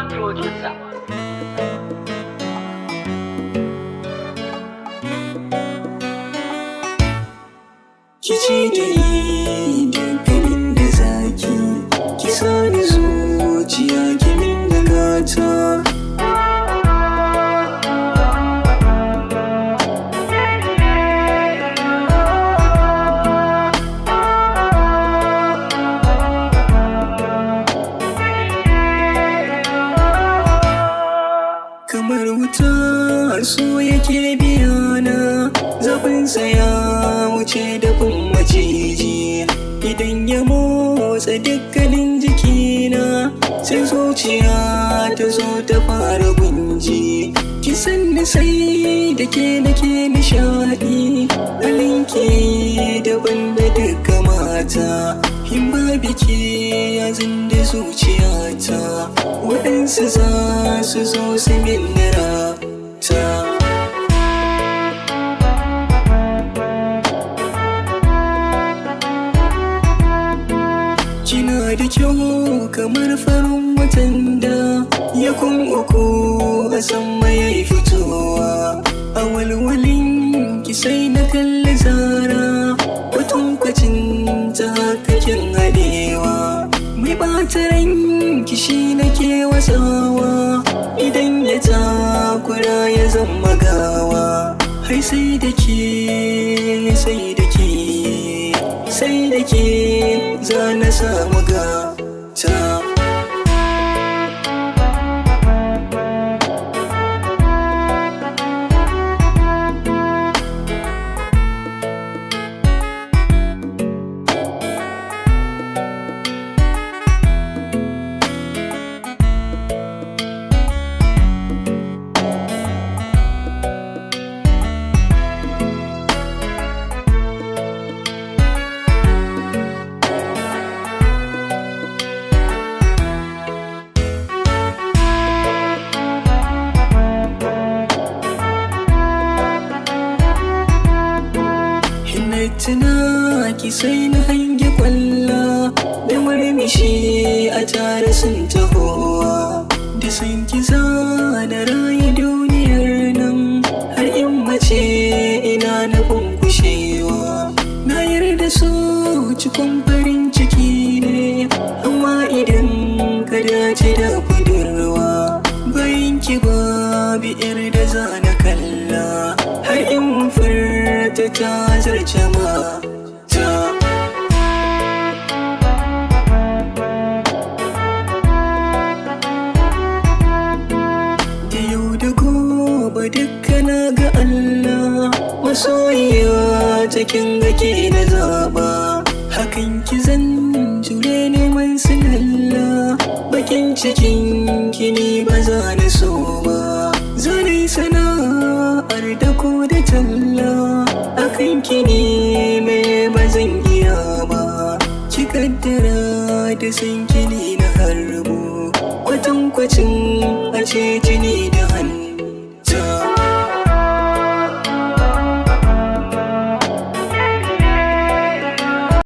A1 producer. Kici da ni dukkanin da zaki, ki sani zuciya ki min da gata. Kamar wuta so yake biyana, zafinsa ya wuce dafin maciji. Idan ya motsa dukkanin jikina, sai zuciya ta zo ta fara gunji. Ki sanni sai da ke nake nishaɗi, halinki daban da duka mata. In ba biki ya zinda zuciyata, waɗansu za su zo su min ta. Kina da kyau kamar farin watan da ya kun uku a sama ya yi fitowa. A walwalin ki sai na kalli zara, kwatankwacin ta haka kin haɗewa. Mai ɓata ranki shi nake wasawa, idan ya takura ya zama gawa. Hai sai da ke, sai da ke, sai da ke za na samu gata. Ina tuna ki sai na hange kwalla da murmushi a tare sun tahowa. Da san ki na rayu duniyar nan har in mace ina na kunkushewa. Na yarda so cikon farin ciki ne, amma idan ka dace da budurwa, bayan ki babu yar da za na kalla har in furta ta zarce mata. Da yau da gobe dukkana ga Allah, masoyiya cikin gake na zaba. Hakan ki zan jure neman silalla, bakin cikin kini ba za na so ba. Zan sana'ar da ko da talla, akan kini me ba zan iya ba. Ki kaddara da san kini na harbo, kwatankwacin a ce jini da hannu.